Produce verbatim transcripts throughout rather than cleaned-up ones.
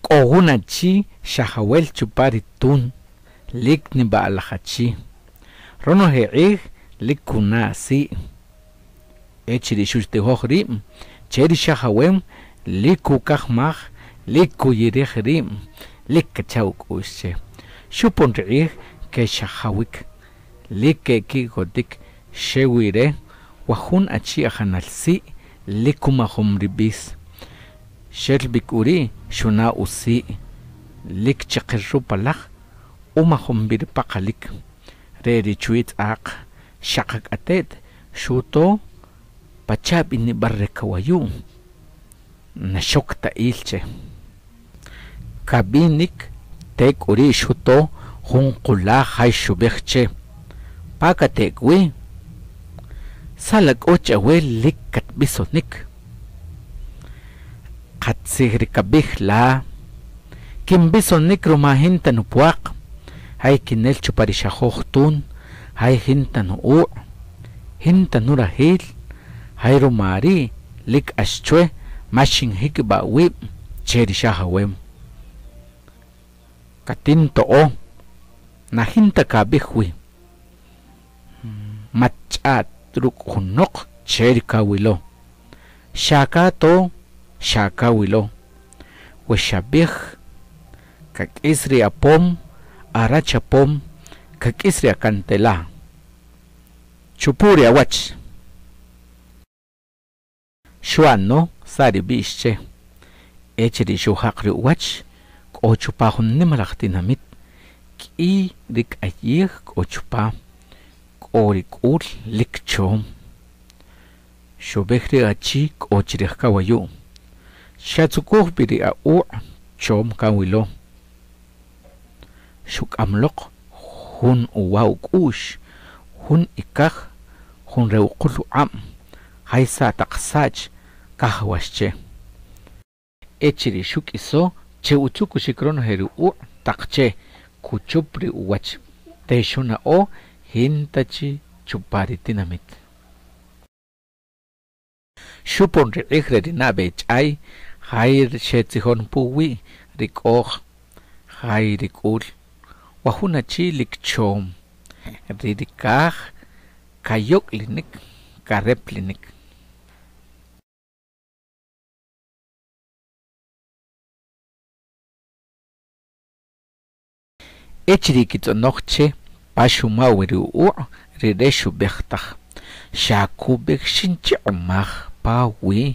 K'o jun achi xajawel chupa ri tun, lik nib'a'laj achi. Ronoje q'ij lik kuna' si'. Echiri' xuchtijoj rib' che ri xajawem, lik kukajmaj, lik kuyirij rib', lik kacha' uk'u'x che. Xupon ri q'ij kexajawik, lik keki'kotik, xew ire wajun achi ajanal si' lik kumajom ri b'is. Xel b'i k'u ri' xuna' usi', lik chiqil rupalaj umajom b'i ri paqalik. Re ri chwitz'aq xaqak'ate't xuto pacha' b'inib'al re kawayu', na xok ta il che. Kab'inik, tek'uri' xuto jun qulaj jay xub'ij che: "¿Pa kate'k wi? ¿Sa' la k'o chawe lik katb'isonik?" "Qatzij ri kab'ij la, kinb'isonik ruma jinta nupwaq, jay kinel chupa ri xajoj tun, jay jinta nu'uq', jinta nurajil, jay ruma ri' lik k'ax chwe ma xinjikib'a' wib' che ri xajawem." "Katinto'o, na jinta kab'ij wi. Match'a't ruk' junoq che ri kawilo. Xa kato, xa kawilo. We xab'ij, kak'is ri apom, arachapom, kak'is ri akantela. Chupu' ri awach." Xu'ano sa' ri b'i'x che. Echiri' xujaq ri uwach, k'o chupa jun nimalaj tinamit, k'i ri k'ayij k'o chupa, k'o ri k'ul lik chom. Xub'ij ri achi k'o chirij kawayu': "Xatzukuj b'i ri a'uq' chom kawilo." Xuk'am loq jun uwa uk'u'x, jun ikaj, jun re uqul uq'ab', jay sa' taq sach kajawax che. Echiri' xuk'iso che utzukuxik ronoje ri uq'u' taq che kuchup ri uwach, te xuna'o jinta chi chupa ri tinamit. Xupon ri q'ij re ri nab'e ch'ay, jay xetzijon puwi' ri k'oj, jay ri k'ul, wa jun achi lik chom, ri ri kaj kayok'linik, kareplinik. Echiri' kitz'onoj che pa xuma' wi ri uq'u', rire xub'ej taj: "Xa kub'ij xinchiq'omaj pa wi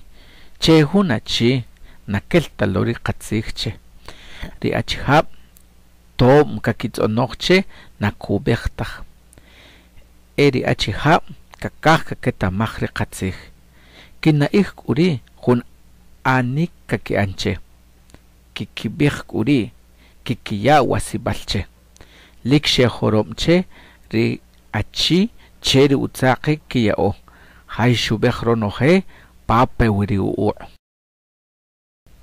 che jun achi na kel ta lo ri qatzij che. Ri achijab' tob' kakitz'onoj che na kub'ej taj. E ri achijab' kakaj kaketa'maj ri qatzij. Kina'ij k'u ri' jun anik kaki'an che. Kikib'ij k'u ri', kikiya' wasib'al che. Lik xejorob' che ri achi che ri utzaqik kiya'o", jay xub'ej ronoje pa pe wi ri uq'u'.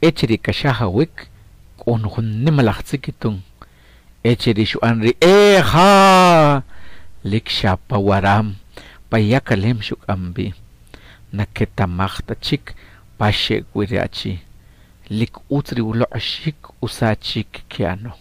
Echiri' kaxajawik, k'o jun nimalaj tzikitun. Echiri' xu'an ri e ja, lik xa pa waram, pa yakalem xuk'am b'i. Na keta'maj ta chik pa xe'ek wi ri achi. Lik utz ri uloq'oxik usachik ki'ano.